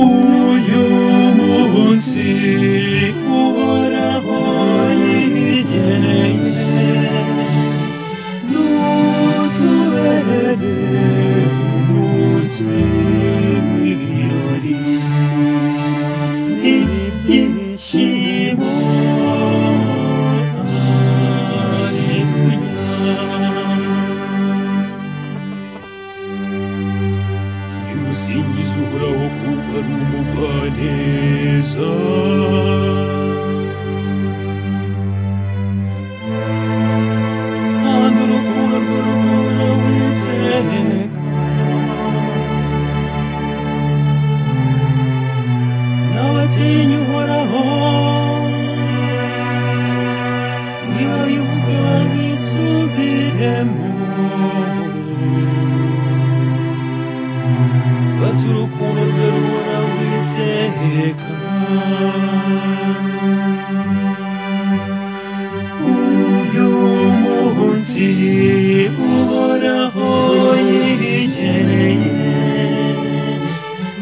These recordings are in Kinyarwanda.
Uyu munsi Uhoraho yigeneye, n'utubere umunsi w'ibirori n'ibyishimo. Nimusingize Uhoraho kuko ari umugwaneza, kandi urukundo rwe ruhoraho iteka. N'abatinya Uhoraho nibabivuge babisubiremo, bati urukundo rwe ruhoraho iteka. Uyu munsi Uhoraho yigeneye,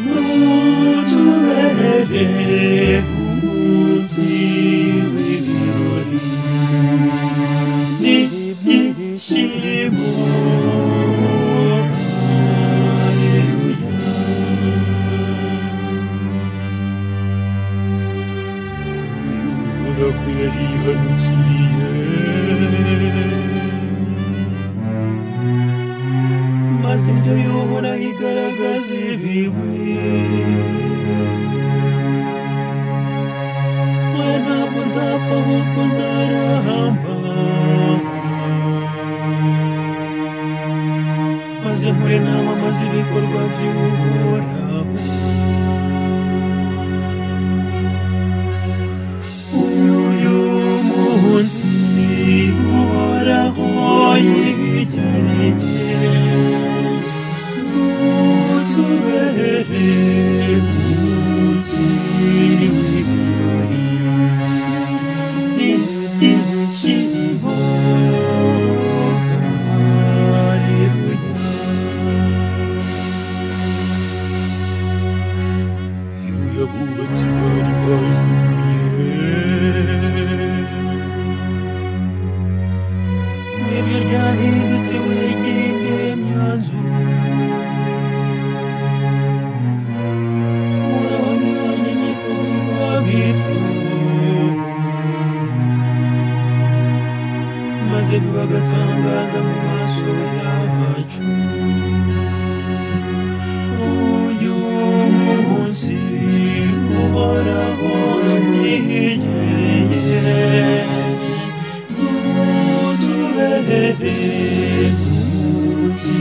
n'utubere umunsi w'ibirori n'ibyishimo. Alleluya. Uhoraho yarihanukiriye, maze indyo y'Uhoraho igaragaza ibigwi. Oya, ntabwo nzapfa ahubwo nzaramba, maze nkure namamaza ibikorwa by'Uhoraho. Uyu munsi Uhoraho yigeneye, n'utubere umunsi w'ibirori n'ibyishimo. Alleluya. Ibuye abubatsi bari bajugunye, niryo ryahindutse ibuye ry'indemyanzu. Uhoraho ni wenyine ko biba bityo, maze biba agatangaza mu maso yacu. Uyu munsi Uhoraho yigereye, n'utubere umunsi